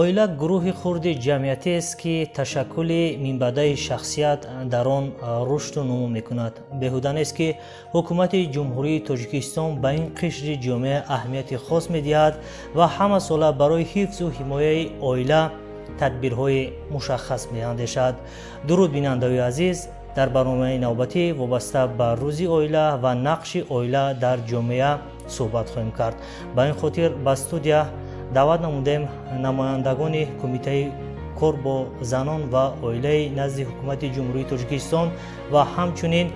Оила гурӯҳи хурди ҷамъиятиест, ки ташаккули минбаъдаи шахсият дар он рушду нумӯ мекунад. Беҳуда нест, ки Ҳукумати Ҷумҳурии Тоҷикистон ба ин қишри ҷомеа аҳамияти хос медиҳад ва ҳамасола барои ҳифзу ҳимояи оила тадбирҳои мушаххас меандешад. Дуруд, бинандаои азиз! Дар барномаи навбатӣ вобаста ба Рӯзи оила ва нақши оила дар ҷомеа суҳбат хоҳем кард. Ба ин хотир ба студия даъват намудем намояндагони Кумитаи кор бо занон ва оилаи назди Ҳукумати Ҷумҳурии Тоҷикистон ва ҳамчунин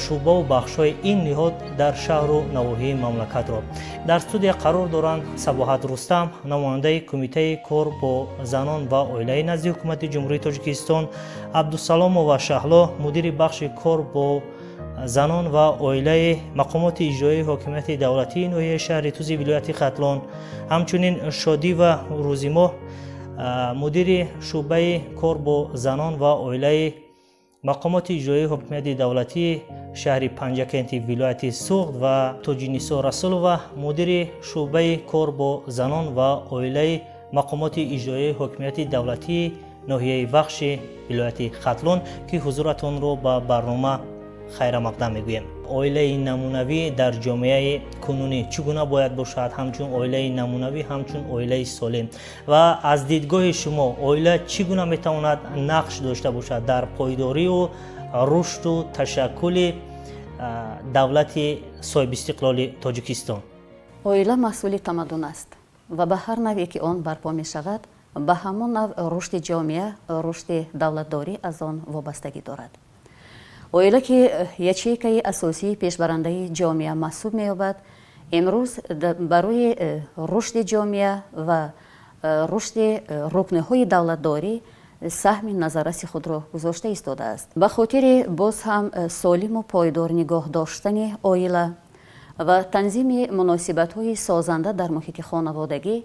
шӯъбаву бахшҳои ин ниҳод дар шаҳру навоҳии мамлакатро. Дар студия қарор доранд Сабоҳат Рустам, намояндаи Кумитаи кор бо занон ва оилаи назди Ҳукумати Ҷумҳурии Тоҷикистон, Абдусаломова Шаҳло, мудири бахши кор бо занон ва оилаи мақомоти иҷроии ҳокимияти давлатии ноҳияи шаҳри Тузи вилояти Хатлон, ҳамчунин Шодива Рӯзимоҳ, мудири шӯъбаи кор бо занон ва оилаи мақомоти иҷроии ҳокимияти давлатии шаҳри Панҷакенти вилояти Суғд ва Тоҷинисо Расулова, мудири шӯъбаи кор бо занон ва оилаи мақомоти иҷроии ҳокимияти давлатии ноҳияи Вахши вилояти Хатлон, ки ҳузуратонро ба барнома хайрамақдам мегӯем. Оилаи намунавӣ дар ҷомеаи кунунӣ чӣ гуна бояд бошад? Ҳамчун оилаи намунавӣ, ҳамчун оилаи солим ва аз дидгоҳи шумо оила чӣ гуна метавонад нақш дошта бошад дар пойдорию рушду ташаккули давлати соҳибистиқлоли Тоҷикистон? Оила маҳсули тамаддун аст ва ба ҳар навъе ки он барпо мешавад, ба ҳамон навъ рушди ҷомеа, рушди давлатдорӣ аз он вобастагӣ дорад. Оила, ки ячейкаи асосии пешбарандаи ҷомеа маҳсуб меёбад, имрӯз барои рушди ҷомеа ва рушди рукниҳои давлатдорӣ саҳми назарраси худро гузошта истодааст. Ба хотири боз ҳам солиму пойдор нигоҳ доштани оила ва танзими муносибатҳои созанда дар муҳити хонаводагӣ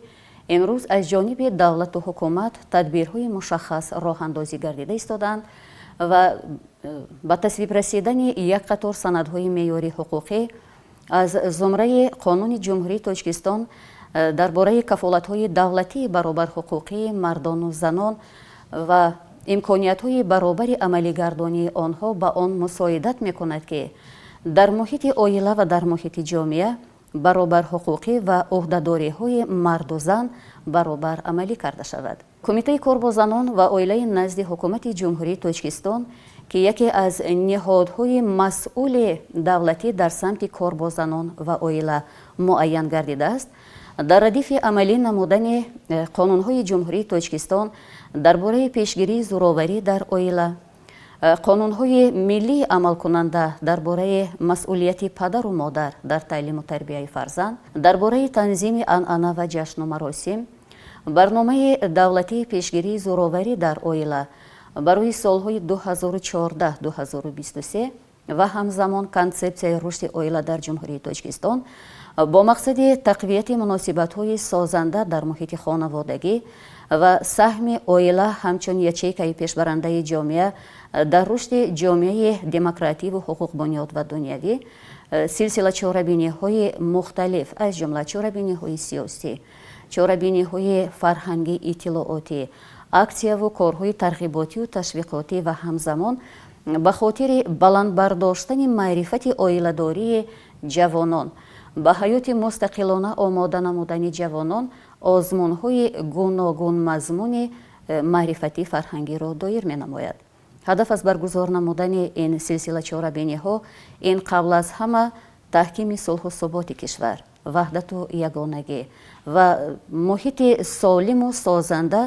имрӯз аз ҷониби давлату ҳукумат тадбирҳои мушаххас роҳандозӣ гардида истодаанд ва ба тасвиб расидани як қатор санадҳои меъёрии ҳуқуқӣ, аз зумраи Қонуни Ҷумҳурии Тоҷикистон дар бораи кафолатҳои давлатии баробарҳуқуқии мардону занон ва имкониятҳои баробари амалигардонии онҳо, ба он мусоидат мекунад, ки дар муҳити оила ва дар муҳити ҷомеа баробарҳуқуқӣ ва ӯҳдадориҳои марду зан баробар амалӣ карда шавад. Кумитаи кор бо занон ва оилаи назди Ҳукумати Ҷумҳурии Тоҷикистон, ки яке аз ниҳодҳои масъули давлатӣ дар самти кор бо занон ва оила муайян гардидааст, дар радифи амалӣ намудани қонунҳои Ҷумҳурии Тоҷикистон дар бораи пешгирии зӯроварӣ дар оила, қонунҳои миллии амалкунанда дар бораи масъулияти падару модар дар таълиму тарбияи фарзанд, дар бораи танзими анъана ва ҷашну маросим, барномаи давлатии пешгирии зӯроварӣ дар оила барои солҳои 2014-2023 ва ҳамзамон Консепсияи рушди оила дар Ҷумҳурии Тоҷикистон, бо мақсади тақвияти муносибатҳои созанда дар муҳити хонаводагӣ ва саҳми оила ҳамчун ячейкаи пешбарандаи ҷомеа дар рушди ҷомеаи демокративу ҳуқуқбунёд ва дунявӣ, силсила чорабиниҳои мухталиф, аз ҷумла чорабиниҳои сиёсӣ, чорабиниҳои фарҳангӣ, иттилоотӣ, аксияву корҳои тарғиботию ташвиқотӣ ва ҳамзамон ба хотири баланд бардоштани маърифати оиладории ҷавонон, ба ҳаёти мустақилона омода намудани ҷавонон озмунҳои гуногунмазмуни маърифатӣ фарҳангиро доир менамояд. Ҳадаф аз баргузор намудани ин силсила чорабиниҳо ин қабл аз ҳама таҳкими сулҳу суботи кишвар, ваҳдату ягонагӣ ва муҳити солиму созанда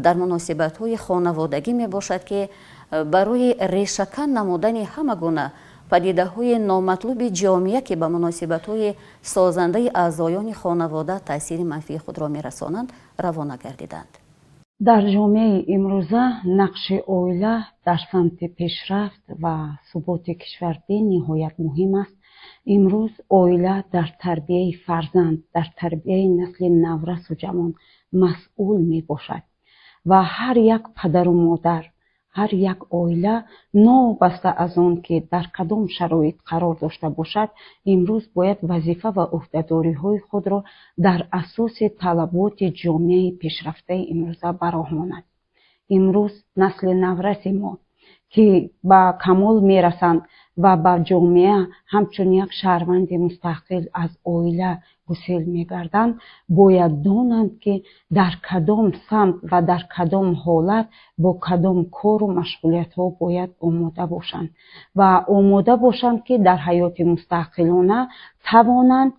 дар муносибатҳои хонаводагӣ мебошад, ки барои решакан намудани ҳама гуна падидаҳои номатлуби ҷомеа, ки ба муносибатҳои созандаи аъзоёни хонавода таъсири манфии худро мерасонанд, равона гардиданд. Дар ҷомеаи имрӯза нақши оила дар самти пешрафт ва суботи кишвар бениҳоят муҳим аст. Имрӯз оила дар тарбияи фарзанд, дар тарбияи насли наврасу ҷавон масъул мебошад ва ҳар як падару модар, Ҳар як оила, новобаста аз он ки дар кадом шароит қарор дошта бошад, имрӯз бояд вазифа ва ӯҳдадориҳои худро дар асоси талаботи ҷомеаи пешрафтаи имрӯза ба роҳ монад. Имрӯз насли навраси мо, ки ба камол мерасанд ва ба ҷомеа ҳамчун як шаҳрванди мустақил аз оила гусел мегарданд, бояд донанд, ки дар кадом самт ва дар кадом ҳолат бо кадом кору машғулиятҳо бояд омода бошанд ва омода бошанд, ки дар ҳаёти мустақилона тавонанд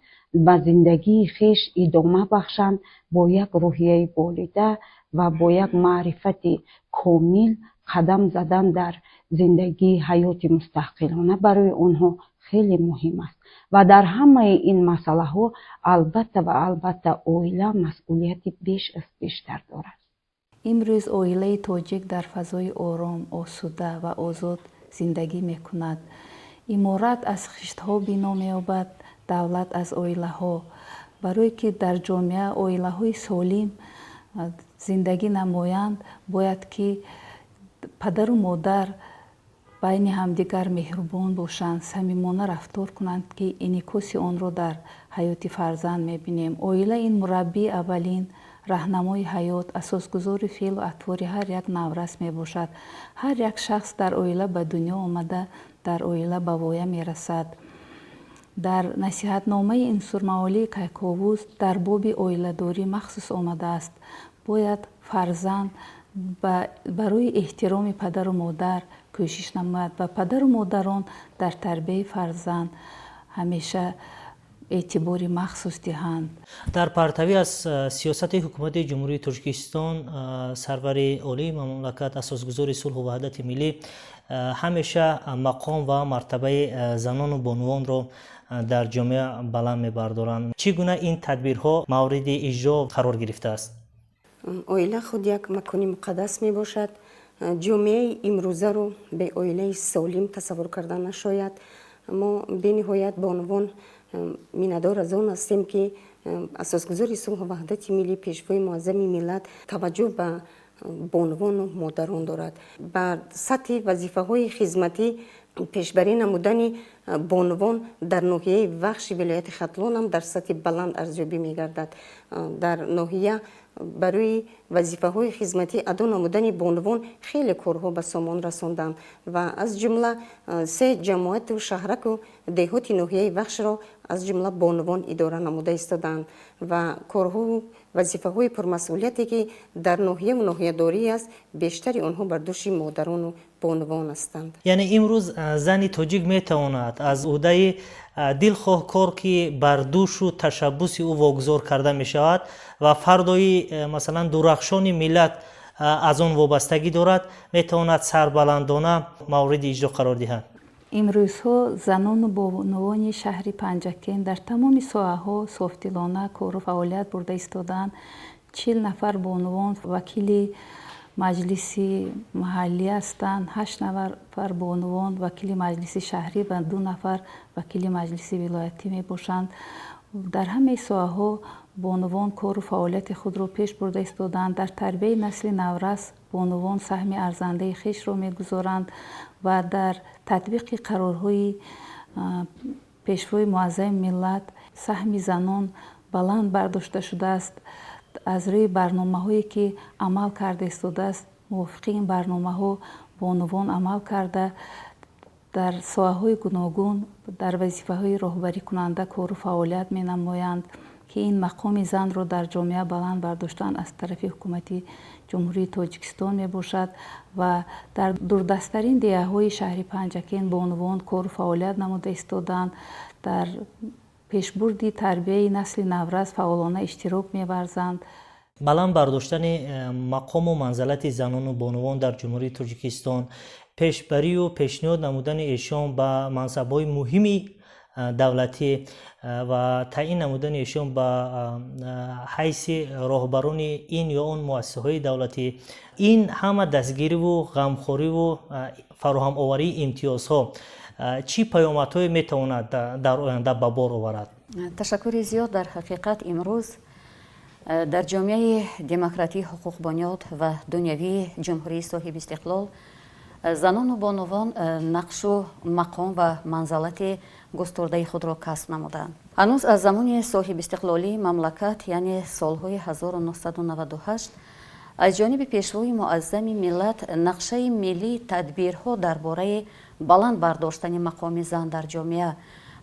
ба зиндагии хеш идома бахшанд, бо як рӯҳияи болида ва бо як маърифати комил қадам задан дар зиндагии ҳаёти мустақилона барои онҳо хеле муҳим аст. Ва дар ҳамаи ин масъалаҳо, албатта ва албатта, оила масъулияти беш аз бештар дорад. Имрӯз оилаи тоҷик дар фазои ором, осуда ва озод зиндагӣ мекунад. Иморат аз хиштҳо бино меёбад, давлат аз оилаҳо. Барое ки дар ҷомеа оилаҳои солим зиндагӣ намоянд, бояд ки падару модар байни ҳамдигар меҳрубон бошанд, самимона рафтор кунанд, ки инъикоси онро дар ҳаёти фарзанд мебинем. Оила ин мураббии аввалин, раҳнамои ҳаёт, асосгузори феълу атвори ҳар як наврас мебошад. Ҳар як шахс дар оила ба дунё омада, дар оила ба воя мерасад. Дар насиҳатномаи Унсурмаолии Кайковус дар боби оиладорӣ махсус омадааст: бояд фарзанд барои эҳтироми падару модар кӯшиш намояд ва падару модарон дар тарбияи фарзанд ҳамеша эътибори махсус диҳанд. Дар партавӣ аз сиёсати Ҳукумати Ҷумҳурии Тоҷикистон, сарвари олии мамлакат, асосгузори сулҳу ваҳдати миллӣ ҳамеша мақом ва мартабаи занону бонувонро дар ҷомеа баланд мебардоранд. Чӣ гуна ин тадбирҳо мавриди иҷро қарор гирифтааст? Оила худ як макони муқаддас мебошад. Ҷомеаи имрӯзаро бе оилаи солим тасаввур карда нашояд. Мо бениҳоят бонувон миннатдор аз он ҳастем, ки асосгузори сулҳу ваҳдати миллӣ, пешвои муаззами миллат таваҷҷӯҳ ба бонувону модарон дорад. Ба сатҳи вазифаҳои хизматӣ пешбарӣ намудани бонувон дар ноҳияи Вахши вилояти Хатлонам дар сатҳи баланд арзёбӣ мегардад. Дар ноҳия барои вазифаҳои хизматӣ адо намудани бонувон хеле корҳо ба сомон расонданд ва аз ҷумла се ҷамоату шаҳраку деҳоти ноҳияи Вахшро аз ҷумла бонувон идора намуда истодаанд ва корҳову вазифаҳои пурмасъулияте, ки дар ноҳияву ноҳиядорӣ аст, бештари онҳо бар дӯши модарону бонувон ҳастанд. Яъне имрӯз зани тоҷик метавонад аз ӯҳдаи дилхоҳ кор, ки бар дӯшу ташаббуси ӯ вогузор карда мешавад ва фардои, масалан, дурахшони миллат аз он вобастагӣ дорад, метавонад сарбаландона мавриди иҷро қарор диҳад. Имрӯзҳо занону бонувони шаҳри Панҷакент дар тамоми соҳаҳо софдилона кору фаъолият бурда истодаанд. 40 нафар бонувон вакили маҷлиси маҳаллӣ ҳастанд, ҳашт нафар бонувон вакили маҷлиси шаҳрӣ ва 2 нафар вакили маҷлиси вилоятӣ мебошанд. Дар ҳамаи соҳаҳо бонувон кору фаъолияти худро пеш бурда истодаанд. Дар тарбияи насли наврас бонувон саҳми арзандаи хешро мегузоранд ва дар татбиқи қарорҳои пешвои муаззами миллат саҳми занон баланд бардошта шудааст. Аз рӯи барномаҳое, ки амал карда истодааст, мувофиқи ин барномаҳо бонувон амал карда, дар соҳаҳои гуногун дар вазифаҳои роҳбарикунанда кору фаъолият менамоянд, ки ин мақоми занро дар ҷомеа баланд бардоштан аз тарафи Ҳукумати Ҷумҳурии Тоҷикистон мебошад. Ва дар дурдасттарин деҳаҳои шаҳри Панҷакент бонувон кору фаъолият намуда истодаанд, дар пешбурди тарбияи насли наврас фаъолона иштирок меварзанд. Баланд бардоштани мақому манзалати занону бонувон дар Ҷумҳурии Тоҷикистон, пешбарию пешниҳод намудани эшон ба мансабҳои муҳими давлатӣ ва таъин намудани эшон ба ҳайси роҳбарони ин ё он муассисаҳои давлатӣ, ин ҳама дастгириву ғамхориву фароҳамоварии имтиёзҳо чӣ паёмадҳое метавонад дар оянда ба бор оварад? Ташаккури зиёд. Дар ҳақиқат, имрӯз дар ҷомеаи демократии ҳуқуқбунёд ва дунявии ҷумҳурии соҳиби истиқлол Занону бонувон нақшу мақом ва манзалати густурдаи худро касб намуданд. Ҳанӯз аз замони соҳибистиқлолии мамлакат, яъне солҳои 1998, аз ҷониби Пешвои Муаззами миллат нақшаи миллии тадбирҳо дар бораи баланд бардоштани мақоми зан дар ҷомеа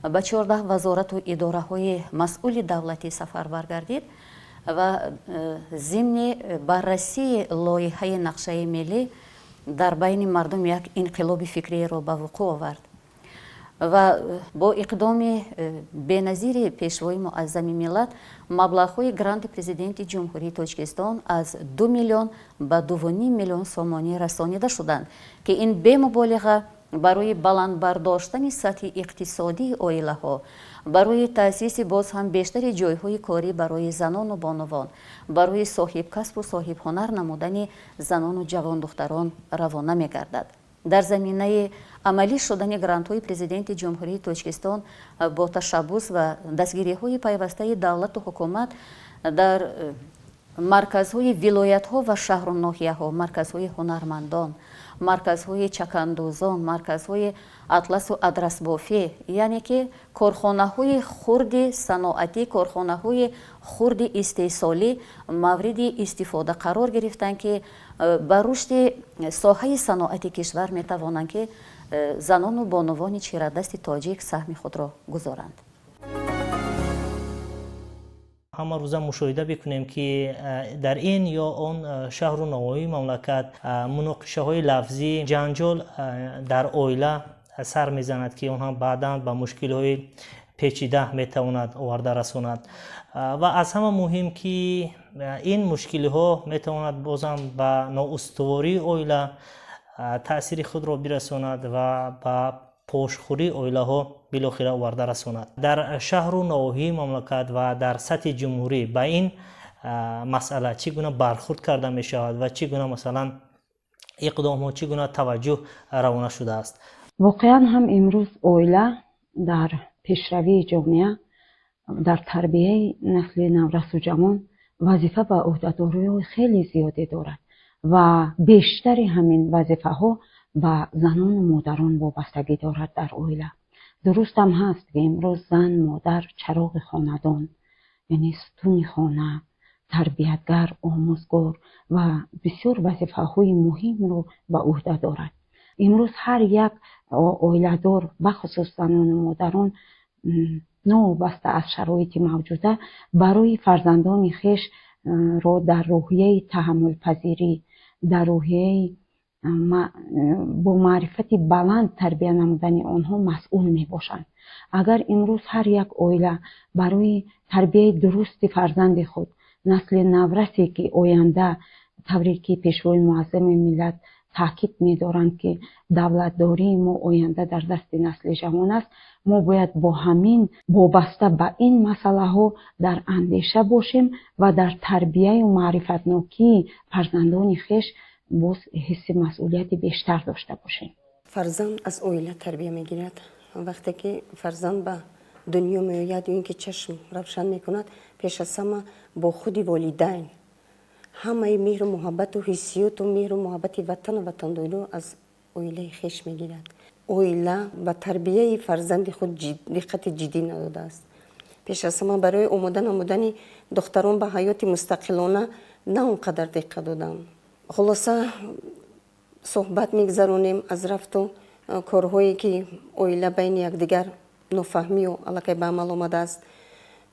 ба 14 вазорату идораҳои масъули давлатӣ сафарбар гардид ва зимни баррасии лоиҳаи нақшаи миллӣ дар байни мардум як инқилоби фикриеро ба вуқӯъ овард. Ва бо иқдоми беназири Пешвои Муаззами миллат маблағҳои гранти Президенти Ҷумҳурии Тоҷикистон аз 2 миллион ба 2,5 миллион сомонӣ расонида шуданд, ки ин бемуболиға барои баланд бардоштани сатҳи иқтисодии оилаҳо, барои таъсиси боз ҳам бештари ҷойҳои корӣ барои занону бонувон, барои соҳибкасбу соҳибҳунар намудани занону ҷавондухтарон равона мегардад. Дар заминаи амалӣ шудани грантҳои Президенти Ҷумҳурии Тоҷикистон бо ташаббус ва дастгириҳои пайвастаи давлату ҳукумат дар марказҳои вилоятҳо ва шаҳру ноҳияҳо марказҳои ҳунармандон, марказҳои чакандӯзон, марказҳои атласу адрасбофӣ, яъне ки корхонаҳои хурди саноатӣ, корхонаҳои хурди истеҳсолӣ мавриди истифода қарор гирифтанд, ки ба рушди соҳаи саноати кишвар метавонанд, ки занону бонувони чирадасти тоҷик саҳми худро гузоранд. Ҳама рӯза мушоҳида бикунем, ки дар ин ё он шаҳру навоҳии мамлакат муноқишаҳои лафзӣ, ҷанҷол дар оила сар мезанад, ки он ҳам баъдан ба мушкилиҳои печида метавонад оварда расонад. Ва аз ҳама муҳим, ки ин мушкилиҳо метавонад бозам ба ноустувории оила таъсири худро бирасонад ва ба пошхӯрии оилаҳо билохира оварда расонад. Дар шаҳру навоҳии мамлакат ва дар сатҳи ҷумҳурӣ ба ин масъала чӣ гуна бархурд карда мешавад ва чӣ гуна, масалан, иқдомҳо, чӣ гуна таваҷҷӯҳ равона шудааст? Воқеан ҳам, имрӯз оила дар пешравии ҷомеа, дар тарбияи насли наврасу ҷавон вазифа ва ӯҳдадориҳои хеле зиёде дорад ва бештари ҳамин вазифаҳо ба занону модарон вобастагӣ дорад дар оила. Дурустам ҳаст, ки имрӯз зан, модар чароғи хонадон, яъне сутуни хона, тарбиятгар, омӯзгор ва бисёр вазифаҳои муҳимро ба ӯҳда дорад. Имрӯз ҳар як оиладор, бахусус занону модарон, новобаста аз шароити мавҷуда, барои фарзандони хешро дар рӯҳияи таҳаммулпазирӣ, дар рӯҳияи бо маърифати баланд тарбия намудани онҳо масъул мебошанд. Агар имрӯз ҳар як оила барои тарбияи дурусти фарзанди худ, насли наврасе, ки оянда, тавре ки Пешвои Муаззами миллат таъкид медоранд, ки давлатдории мо оянда дар дасти насли ҷавон аст, мо бояд бо ҳамин вобаста ба ин масъалаҳо дар андеша бошем ва дар тарбияю маърифатнокии фарзандони хеш боз ҳисси масъулияти бештар дошта бошем. Фарзанд аз оила тарбия мегирад. Вақте ки фарзанд ба дунё меояд ё ин ки чашм равшан мекунад, пеш аз ҳама бо худи волидайн ҳамаи меҳру муҳаббату ҳиссиёту меҳру муҳаббати ватану ватандориро аз оилаи хеш мегирад. Оила ба тарбияи фарзанди худ диққати ҷиддӣ надодааст. Пеш аз ҳама барои омода намудани духтарон ба ҳаёти мустақилона на он қадар диққат додам. Хулоса, суҳбат мегузаронем аз рафту корҳое, ки оила байни якдигар нофаҳмию аллакай ба амал омадааст.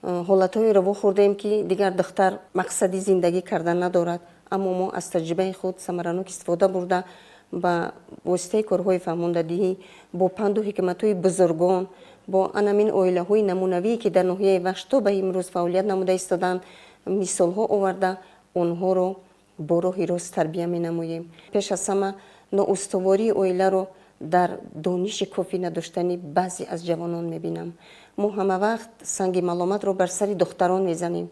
Ҳолатҳоеро вохӯрдем, ки дигар духтар мақсади зиндагӣ кардан надорад, аммо мо аз таҷрибаи худ самаранок истифода бурда, ба воситаи корҳои фаҳмондадиҳӣ, бо панду ҳикматҳои бузургон, бо анамин оилаҳои намунавие, ки дар ноҳияи Вахш то ба имрӯз фаъолият намуда истоданд, мисолҳо оварда, онҳоро бо роҳи рост тарбия менамоем. Пеш аз ҳама ноустувории оиларо дар дониши кофӣ надоштани баъзе аз ҷавонон мебинам. Мо ҳама вақт санги маломатро бар сари духтарон мезанем.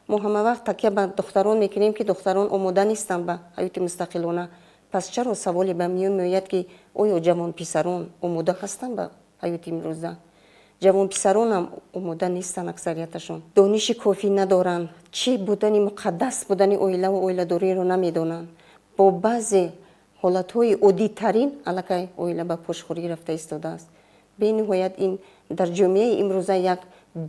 Мо ҳама вақт такя ба духтарон мекунем, ки духтарон омода нестанд ба ҳаёти мустақилона. Пас чаро саволе ба миён меояд, ки оё ҷавонписарон омода ҳастанд ба ҳаёти имрӯза? Ҷавонписаронам омода нестанд, аксарияташон дониши кофӣ надоранд, чӣ будани муқаддас будани оилаву оиладориро намедонанд. Бо баъзе Ҳолатҳои оддитарин аллакай оила ба пошхӯрӣ рафта истодааст. Бениҳоят ин дар ҷомеаи имрӯза як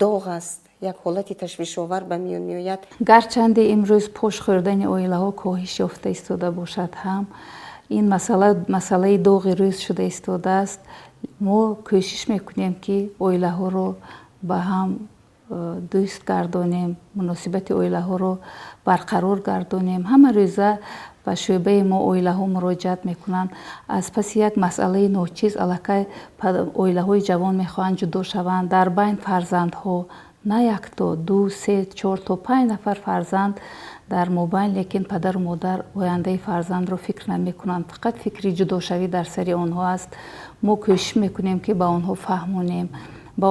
доғ аст, як ҳолати ташвишовар ба миён меояд. Гарчанде имрӯз пош хӯрдани оилаҳо коҳиш ёфта истода бошад ҳам, ин масъала масъалаи доғи рӯз шуда истодааст. Мо кӯшиш мекунем, ки оилаҳоро ба ҳам дӯст гардонем, муносибати оилаҳоро барқарор гардонем. Ҳама рӯза ба шӯъбаи мо оилаҳо муроҷиат мекунанд. Аз паси як масъалаи ночиз аллакай оилаҳои ҷавон мехоҳанд ҷудо шаванд. Дар байн фарзандҳо, на якто, ду, се, чор то панҷ нафар фарзанд дар мобайн, лекин падару модар ояндаи фарзандро фикр намекунанд, фақат фикри ҷудошавӣ дар сари онҳо аст. Мо кӯшиш мекунем, ки ба онҳо фаҳмонем, ба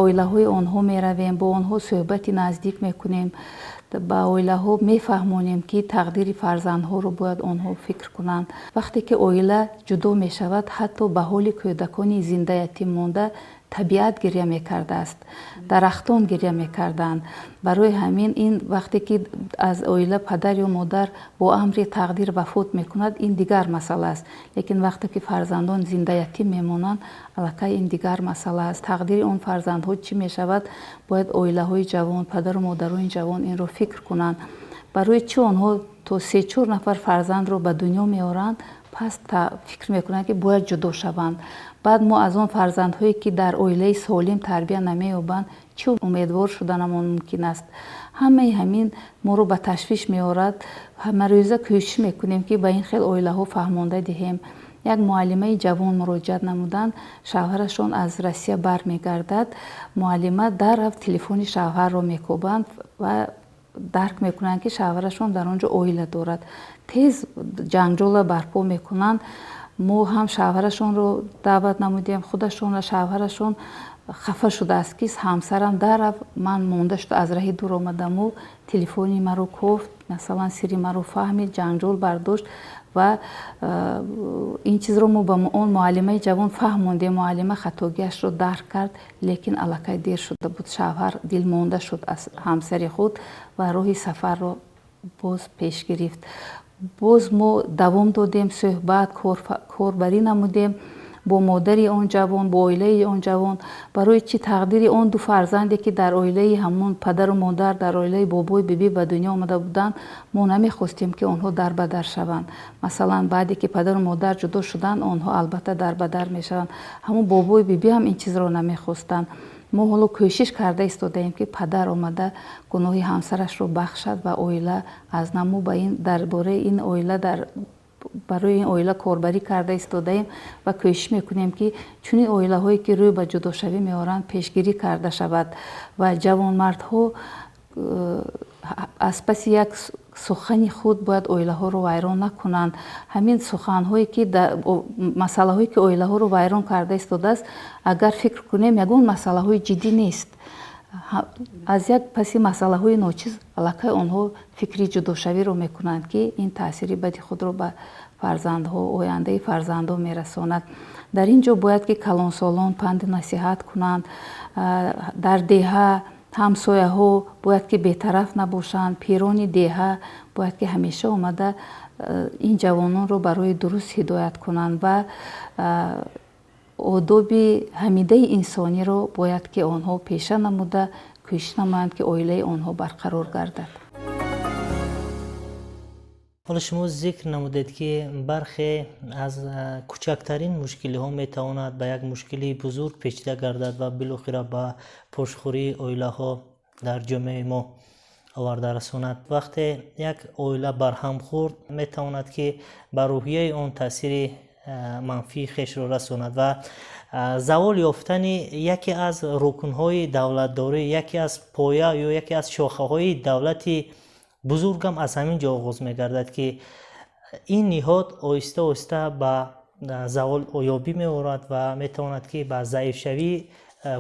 оилаҳои онҳо меравем, бо онҳо суҳбати наздик мекунем, ба оилаҳо мефаҳмонем, ки тақдири фарзандҳоро бояд онҳо фикр кунанд. Вақте ки оила ҷудо мешавад, ҳатто ба ҳоли кӯдакони зинда ятим монда табиат гиря мекардааст, дарахтон гиря мекарданд. Барои ҳамин ин вақте ки аз оила падар ё модар бо амри тақдир вафот мекунад, ин дигар масъала аст, лекин вақте ки фарзандон зинда ятим мемонанд, аллакай ин дигар масъала аст. Тақдири он фарзандҳо чӣ мешавад? Бояд оилаҳои ҷавон, падару модарони ҷавон инро фикр кунанд. Барои чӣ онҳо то се-чор нафар фарзандро ба дунё меоранд, пас фикр мекунанд, ки бояд ҷудо шаванд? Баъд мо аз он фарзандҳое, ки дар оилаи солим тарбия намеёбанд, чӣ умедвор шуданамон мумкин аст? Ҳамаи ҳамин моро ба ташвиш меорад. Ҳамарӯза кӯшиш мекунем, ки ба ин хел оилаҳо фаҳмонда диҳем. Як муаллимаи ҷавон муроҷиат намуданд, шавҳарашон аз Россия бармегардад. Муаллима даррафт телефони шавҳарро мекобанд ва дарк мекунанд, ки шавҳарашон дар он ҷо оила дорад. Тез ҷанҷола барпо мекунанд. Мо ҳам шавҳарашонро даъват намудем, худашонро. Шавҳарашон хафа шудааст, ки ҳамсарам даррафт, ман монда шуда, аз раҳи дур омадаму телефони маро кофт, масалан, сирри маро фаҳмид, ҷанҷол бардошт. Ва ин чизро мо ба он муаллимаи ҷавон фаҳмондем. Муаллима хатогиашро дарк кард, лекин аллакай дер шуда буд. Шавҳар дилмонда шуд аз ҳамсари худ ва роҳи сафарро боз пеш гирифт. Боз мо давом додем суҳбат, корбарӣ намудем бо модари он ҷавон, бо оилаи он ҷавон. Барои чӣ тақдири он ду фарзанде, ки дар оилаи ҳамон падару модар, дар оилаи бобою бибӣ ба дунё омада буданд, мо намехостем, ки онҳо дарбадар шаванд? Масалан, баъде ки падару модар ҷудо шуданд, онҳо албатта дарбадар мешаванд. Ҳамон бобою бибӣ ҳам ин чизро намехостанд. Мо ҳоло кӯшиш карда истодаем, ки падар омада гуноҳи ҳамсарашро бахшад ва оила аз намо ба ин дар бораи ин оила дар барои ин оила корбарӣ карда истодаем ва кӯшиш мекунем, ки чунин оилаҳое, ки рӯй ба ҷудошавӣ меоранд, пешгирӣ карда шавад. Ва ҷавонмардҳо аз паси як сухани худ бояд оилаҳоро вайрон накунанд. Ҳамин суханҳое, ки масъалаҳое, ки оилаҳоро вайрон карда истодааст, агар фикр кунем, ягон масъалаҳои ҷиддӣ нест. Аз як паси масъалаҳои ночиз аллакай онҳо фикри ҷудошавиро мекунанд, ки ин таъсири бади худро ба фарзандҳо, ояндаи фарзандҳо мерасонад. Дар ин ҷо бояд, ки калонсолон панду насиҳат кунанд. Дар деҳа ҳамсояҳо бояд, ки бетараф набошанд. Пирони деҳа бояд, ки ҳамеша омада ин ҷавононро барои дуруст ҳидоят кунанд ва одоби ҳамидаи инсониро бояд, ки онҳо пеша намуда, кӯшиш намоянд, ки оилаи онҳо барқарор гардад. Ҳоло шумо зикр намудед, ки бархе аз кӯчактарин мушкилиҳо метавонад ба як мушкилии бузург печида гардад ва билохира ба пошхӯрии оилаҳо дар ҷомеаи мо оварда расонад. Вақте як оила барҳам хӯрд, метавонад, ки ба рӯҳияи он таъсири манфии хешро расонад ва завол ёфтани яке аз рукнҳои давлатдорӣ, яке аз поя ё яке аз шохаҳои давлати бузургам аз ҳамин ҷо оғоз мегардад, ки ин ниҳод оҳиста оҳиста ба завол ёбӣ меорад ва метавонад, ки ба заифшавии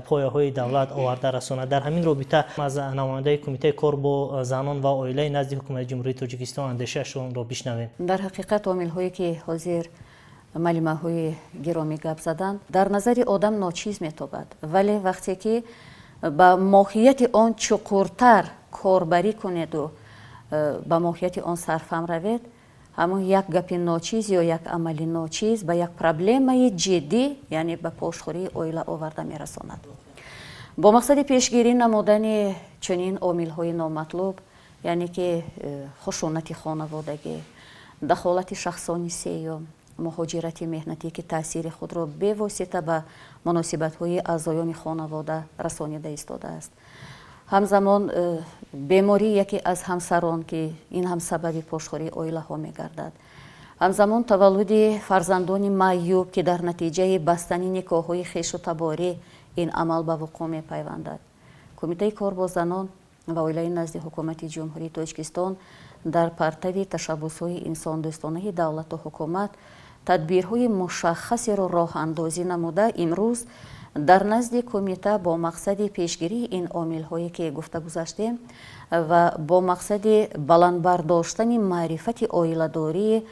пояҳои давлат оварда расонад. Дар ҳамин робита аз намояндаи Кумитаи кор бо занон ва оилаи назди Ҳукумати Ҷумҳурии Тоҷикистон андешаашонро бишнавем. Дар ҳақиқат, омилҳое, ки ҳозир муаллимаҳои гиромӣ гап заданд, дар назари одам ночиз метобад, вале вақте ки ба моҳияти он чуқуртар корбарӣ кунеду ба моҳияти он сарфаҳм равед. Ҳамон як гапи ночиз ё як амали ночиз ба як проблемаи ҷиддӣ, яъне ба пошхӯрии оила оварда мерасонад. Бо мақсади пешгирӣ намудани чунин омилҳои номатлуб, яъне ки хушунати хонаводагӣ, дахолати шахсони сеюм, муҳоҷирати меҳнатӣ, ки таъсири худро бевосита ба муносибатҳои аъзоёни хонавода расонида истодааст, ҳамзамон бемории яке аз ҳамсарон, ки ин ҳам сабаби пошхӯрии оилаҳо мегардад, ҳамзамон таваллуди фарзандони маъюб, ки дар натиҷаи бастани никоҳҳои хешу таборӣ ин амал ба вуқӯъ мепайвандад, Кумитаи кор бо занон ва оилаи назди Ҳукумати Ҷумҳурии Тоҷикистон дар партави ташаббусҳои инсондӯстонаи давлату ҳукумат тадбирҳои мушаххасеро роҳандозӣ намуда, имрӯз дар назди кумита бо мақсади пешгирии ин омилҳое, ки гуфта гузаштем, ва бо мақсади баланд бардоштани маърифати оиладории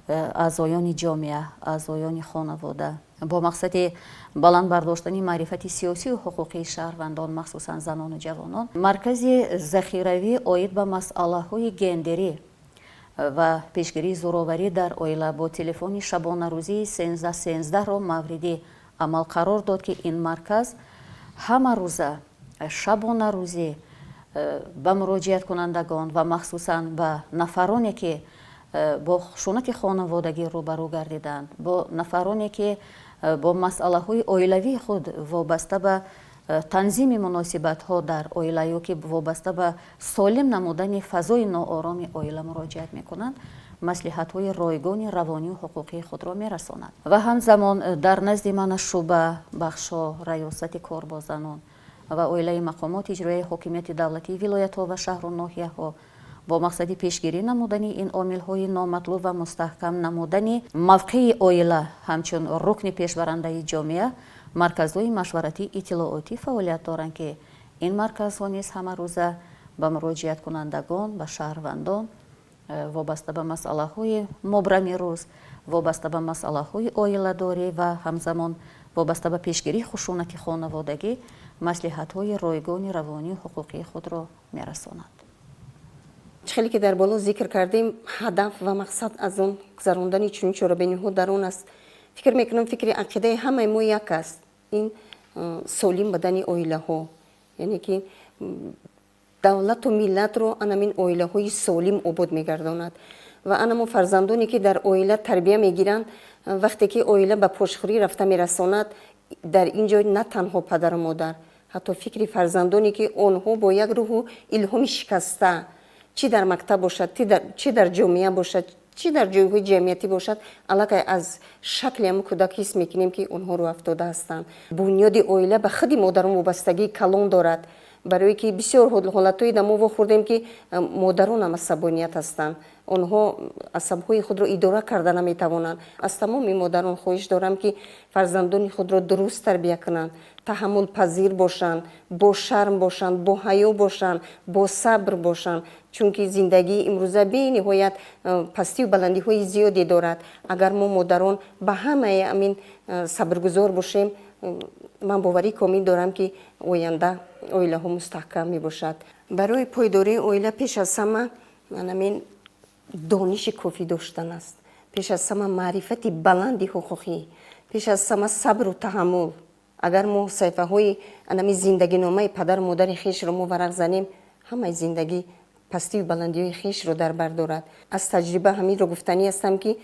аъзоёни ҷомеа, аъзоёни хонавода, бо мақсади баланд бардоштани маърифати сиёсию ҳуқуқии шаҳрвандон, махсусан занону ҷавонон, маркази захиравӣ оид ба масъалаҳои гендерӣ ва пешгирии зӯроварӣ дар оила бо телефони шабонарӯзии 13 13-ро мавриди амал қарор дод, ки ин марказ ҳама рӯза шабонарӯзӣ ба муроҷиаткунандагон ва махсусан ба нафароне, ки бо хушунати хонаводагӣ рӯбарӯ гардиданд, бо нафароне, ки бо масъалаҳои оилавии худ вобаста ба танзими муносибатҳо дар оила ё ки вобаста ба солим намудани фазои ноороми оила муроҷиат мекунанд, маслиҳатҳои ройгони равонию ҳуқуқии худро мерасонад. Ва ҳамзамон дар назди мана шӯъба, бахшҳо, Раёсати кор бо занон ва оилаи мақомоти иҷроияи ҳокимияти давлатии вилоятҳо ва шаҳру ноҳияҳо бо мақсади пешгирӣ намудани ин омилҳои номатлуб ва мустаҳкам намудани мавқеи оила ҳамчун рукни пешбарандаи ҷомеа марказҳои машваратии иттилоотӣ фаъолият доранд, ки ин марказҳо низ ҳамарӯза ба муроҷиаткунандагон, ба шаҳрвандон вобаста ба масъалаҳои мубрами рӯз, вобаста ба масъалаҳои оиладорӣ ва ҳамзамон вобаста ба пешгирии хушунати хонаводагӣ маслиҳатҳои ройгони равонию ҳуқуқии худро мерасонанд. Хеле ки дар боло зикр кардем, ҳадаф ва мақсад аз он гузарондани чунин чорабиниҳо дар он аст, фикр мекунам, фикри ақидаи ҳамаи мо як аст, ин солим будани оилаҳо, яъне ки давлату миллатро анамин оилаҳои солим обод мегардонад. Ва анамо фарзандоне, ки дар оила тарбия мегиранд, вақте ки оила ба пошхӯрӣ рафта мерасонад, дар ин ҷо на танҳо падару модар, ҳатто фикри фарзандоне, ки онҳо бо як рӯҳу илҳоми шикаста, чӣ дар мактаб бошад, чӣ дар ҷомеа бошад, чӣ дар ҷойҳои ҷамъиятӣ бошад, аллакай аз шакли ҳамн кӯдак ҳис мекунем, ки онҳо рӯ афтода ҳастанд. Бунёди оила ба худи модарон вобастагии калон дорад, барое ки бисёр ҳолатҳои да мо вохӯрдем, ки модаронам асабоният ҳастанд, онҳо асабҳои худро идора карда наметавонанд. Аз тамоми модарон хоҳиш дорам, ки фарзандони худро дуруст тарбия кунанд, таҳаммулпазир бошанд, бо шарм бошанд, бо ҳаё бошанд, бо сабр бошанд, чунки зиндагии имрӯза бениҳоят пастию баландиҳои зиёде дорад. Агар мо модарон ба ҳамаи амин сабргузор бошем, ман боварии комил дорам, ки оянда оилаҳо мустаҳкам мебошад. Барои пойдории оила пеш аз ҳама манамин дониши кофӣ доштан аст, пеш аз ҳама маърифати баланди ҳуқуқӣ, пеш аз ҳама сабру таҳаммул. Агар мо саҳифаҳои анами зиндагиномаи падару модари хешро мо варақ занем, ҳамаи зиндагӣ пастию баландиҳои хешро дар бар дорад. Аз таҷриба ҳаминро гуфтанӣ ҳастам, ки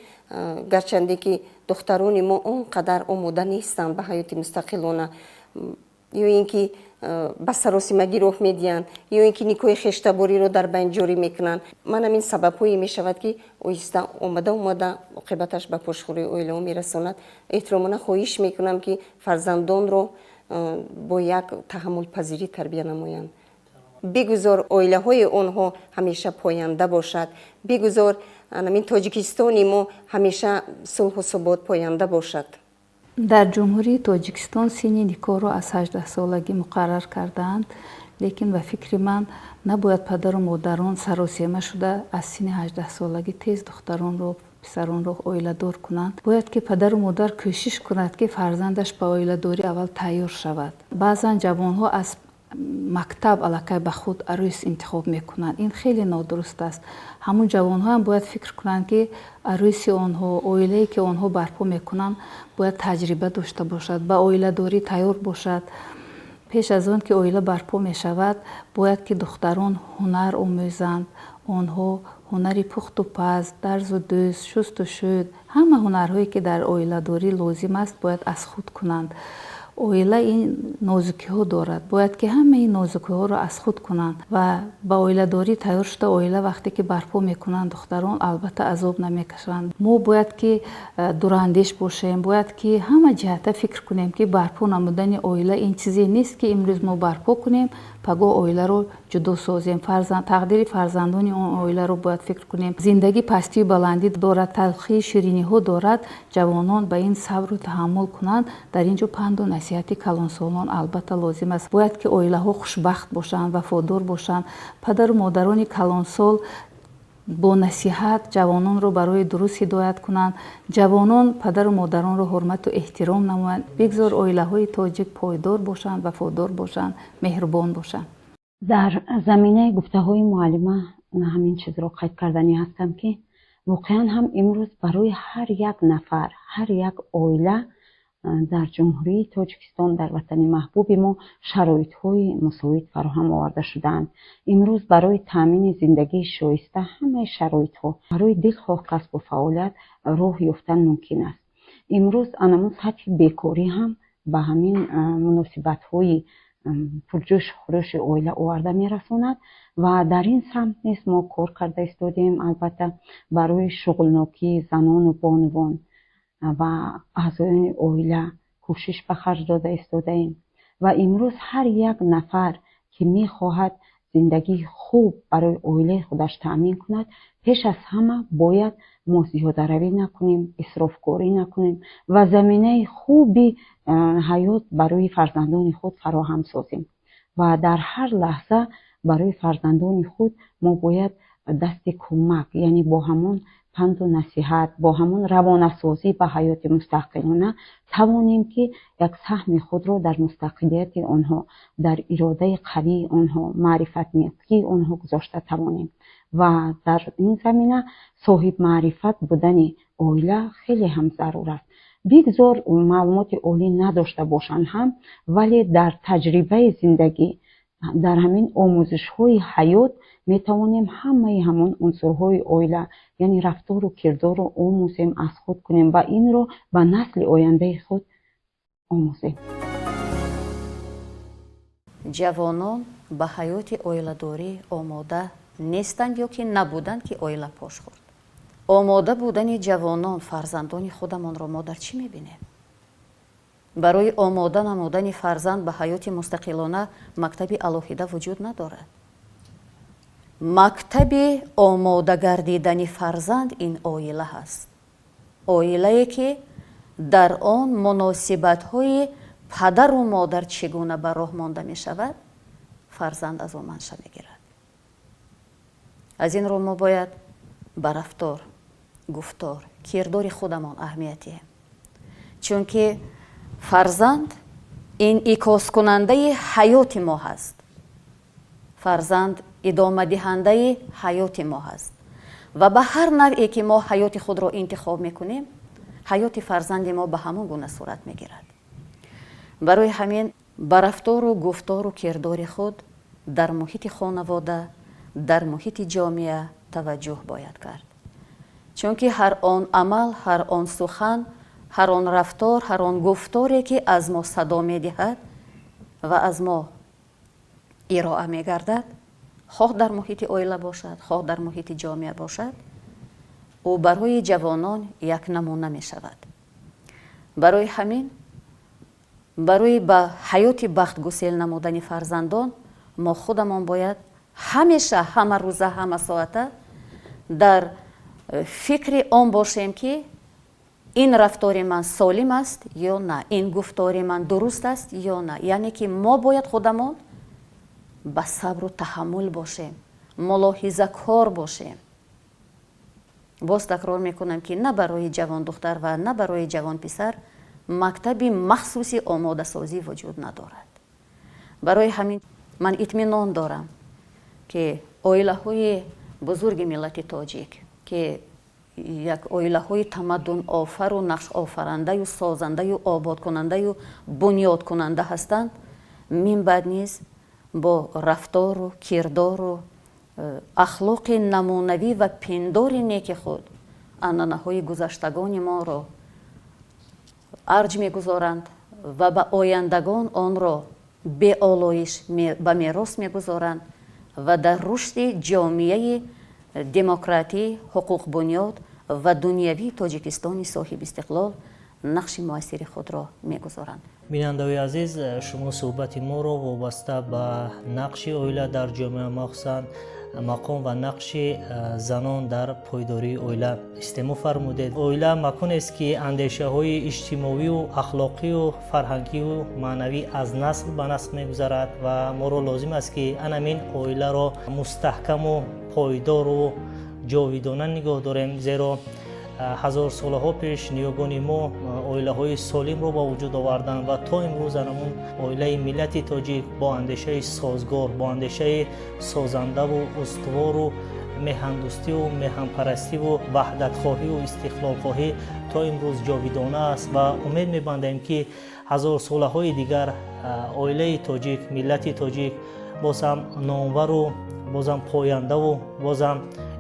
гарчанде ки духтарони мо он қадар омода нестанд ба ҳаёти мустақилона, ё ин ки ба саросимагӣ роҳ медиҳанд, ё ин ки никоҳи хештабориро дар байн ҷорӣ мекунанд, ман ҳамин сабабҳое мешавад, ки оҳиста омада омада оқибаташ ба пошхӯрии оилаҳо мерасонад. Эҳтиромона хоҳиш мекунам, ки фарзандонро бо як таҳаммулпазирӣ тарбия намоянд. Бигузор оилаҳои онҳо ҳамеша поянда бошад, бигузор ҳамин Тоҷикистони мо ҳамеша сулҳу субот поянда бошад. Дар Ҷумҳурии Тоҷикистон синни никоҳро аз 18-солагӣ муқаррар кардаанд, лекин ба фикри ман, набояд падару модарон саросема шуда аз синни 18-солагӣ тез духтаронро, писаронро оиладор кунанд. Бояд ки падару модар кӯшиш кунад, ки фарзандаш ба оиладорӣ аввал тайёр шавад. Баъзан ҷавонҳо аз Мактаб аллакай ба худ арӯс интихоб мекунанд. Ин хеле нодуруст аст. Ҳамун ҷавонҳоам бояд фикр кунанд, ки арӯси онҳо, оилае ки онҳо барпо мекунанд, бояд таҷриба дошта бошад, ба оиладорӣ тайёр бошад. Пеш аз он ки оила барпо мешавад, бояд ки духтарон ҳунар омӯзанд. Онҳо ҳунари пухту паз, дарзу дӯз, шусту шӯд, ҳама ҳунарҳое ки дар оиладорӣ лозим аст, бояд аз худ кунанд. Оила ин нозукиҳо дорад, бояд ки ҳамаи нозукиҳоро аз худ кунанд ва ба оиладорӣ тайёр шуда, оила вақте ки барпо мекунанд, духтарон албатта азоб намекашанд. Мо бояд ки дурандеш бошем, бояд ки ҳама ҷиҳата фикр кунем, ки барпо намудани оила ин чизе нест, ки имрӯз мо барпо кунем, пагоҳ оиларо ҷудо созем. Тақдири фарзандони он оиларо бояд фикр кунем. Зиндагӣ пастию баландӣ дорад, талхию шириниҳо дорад. Ҷавонон ба ин сабру таҳаммул кунанд. Дар ин ҷо панду насиҳати калонсолон албатта лозим аст. Бояд ки оилаҳо хушбахт бошанд, вафодор бошанд. Падару модарони калонсол бо насиҳат ҷавононро барои дуруст ҳидоят кунанд, ҷавонон падару модаронро ҳурмату эҳтиром намоянд. Бигзор оилаҳои тоҷик пойдор бошанд, вафодор бошанд, меҳрубон бошанд. Дар заминаи гуфтаҳои муаллима ҳамин чизро қайд карданӣ ҳастам, ки воқеан ҳам имрӯз барои ҳар як нафар, ҳар як оила дар Ҷумҳурии Тоҷикистон, дар ватани маҳбуби мо шароитҳои мусоид фароҳам оварда шудаанд. Имрӯз барои таъмини зиндагии шоиста ҳамаи шароитҳо барои дилхоҳ касбу фаъолият роҳ ёфтан мумкин аст. Имрӯз анамун сатҳи бекорӣ ҳам ба ҳамин муносибатҳои пурҷӯшу хурӯши оила оварда мерасонад ва дар ин самт низ мо кор карда истодем. Албатта, барои шуғлнокии занону бонувон ва аъзоёни оила кӯшиш ба харҷ дода истодаем ва имрӯз ҳар як нафар, ки мехоҳад зиндагии хуб барои оилаи худаш таъмин кунад, пеш аз ҳама бояд мо зиёдаравӣ накунем, исрофкорӣ накунем ва заминаи хуби ҳаёт барои фарзандони худ фароҳам созем. Ва дар ҳар лаҳза барои фарзандони худ мо бояд дасти кӯмак, яъне бо ҳамон панду насиҳат, бо ҳамон равонасозӣ ба ҳаёти мустақилона тавонем, ки як саҳми худро дар мустақилияти онҳо, дар иродаи қавии онҳо, маърифатнокии онҳо гузошта тавонем. Ва дар ин замина соҳибмаърифат будани оила хеле ҳам зарур аст. Бигзор маълумоти олӣ надошта бошанд ҳам, вале дар таҷрибаи зиндагӣ, дар ҳамин омӯзишҳои ҳаёт метавонем ҳамаи ҳамон унсурҳои оила, яъне рафтору кирдорро омӯзем, аз худ кунем ва инро ба насли ояндаи худ омӯзем. Ҷавонон ба ҳаёти оиладорӣ омода нестанд ё ки набуданд, ки оила пош хӯрд. Омода будани ҷавонон, фарзандони худамонро мо дар чӣ мебинем? Барои омода намудани фарзанд ба ҳаёти мустақилона мактаби алоҳида вуҷуд надорад. Мактаби омода гардидани фарзанд ин оила ҳаст, оилае ки дар он муносибатҳои падару модар чӣ гуна ба роҳ монда мешавад, фарзанд аз он манша мегирад. Аз ин рӯ мо бояд ба рафтор, гуфтор, кирдори худамон аҳамият диҳем, чунки фарзанд инъикоскунандаи ҳаёти мо ҳаст, фарзанд идомадиҳандаи ҳаёти мо ҳаст ва ба ҳар навъе ки мо ҳаёти худро интихоб мекунем, ҳаёти фарзанди мо ба ҳамон гуна сурат мегирад. Барои ҳамин ба рафтору гуфтору кирдори худ дар муҳити хонавода, дар муҳити ҷомеа таваҷҷӯҳ бояд кард, чунки ҳар он амал, ҳар он сухан, ҳар он рафтор, ҳар он гуфторе ки аз мо садо медиҳад ва аз мо ироа мегардад, хоҳ дар муҳити оила бошад, хоҳ дар муҳити ҷомеа бошад, ӯ барои ҷавонон як намуна мешавад. Барои ҳамин, барои ба ҳаёти бахтгусел намудани фарзандон мо худамон бояд ҳамеша, ҳама рӯза, ҳама соата дар фикри он бошем, ки ин рафтори ман солим аст ё на, ин гуфтори ман дуруст аст ё на. Яъне ки мо бояд худамон ба сабру таҳаммул бошем, мулоҳизакор бошем. Боз такрор мекунам, ки на барои ҷавондухтар ва на барои ҷавонписар мактаби махсуси омодасозӣ вуҷуд надорад. Барои ҳамин Ман итминон дорам, ки оилаҳои бузурги миллати тоҷик, ки як оилаҳои тамаддунофару нақшофарандаю созандаю ободкунандаю бунёдкунанда ҳастанд, минбаъд низ бо рафтору кирдору ахлоқи намунавӣ ва пиндори неки худ анъанаҳои гузаштагони моро арҷ мегузоранд ва ба ояндагон онро беолоиш ба мерос мегузоранд ва дар рушди ҷомеаи демократӣ, ҳуқуқбунёд ва дунявии Тоҷикистони соҳибистиқлол нақши муассири худро мегузоранд. Бинандаҳои азиз, шумо суҳбати моро вобаста ба нақши оила дар ҷомеа, махсусан мақом ва нақши занон дар пойдории оила истемоъ фармудед. Оила маконест, ки андешаҳои иҷтимоию ахлоқию фарҳангию маънавӣ аз насл ба насл мегузарад ва моро лозим аст, ки анамин оиларо мустаҳкаму пойдору ҷовидона нигоҳ дорем, зеро ҳазорсолаҳо пеш ниёгони мо оилаҳои солимро ба вуҷуд оварданд ва то имрӯз анамун оилаи миллати тоҷик бо андешаи созгор, бо андешаи созандаву устувору меҳандӯстиву меҳанпарастиву ваҳдатхоҳиву истиқлолхоҳӣ то имрӯз ҷовидона аст ва умед мебандем, ки ҳазорсолаҳои дигар оилаи тоҷик, миллати тоҷик бозам номвару бозам пояндаву бозам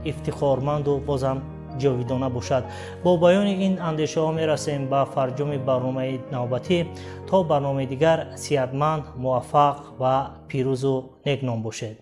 ифтихорманду бозам ҷовидона бошад. Бо баёни ин андешаҳо мерасем ба фарҷоми барномаи навбатӣ. То барномаи дигар сиҳатманд, муваффақ ва пирӯзу некном бошед.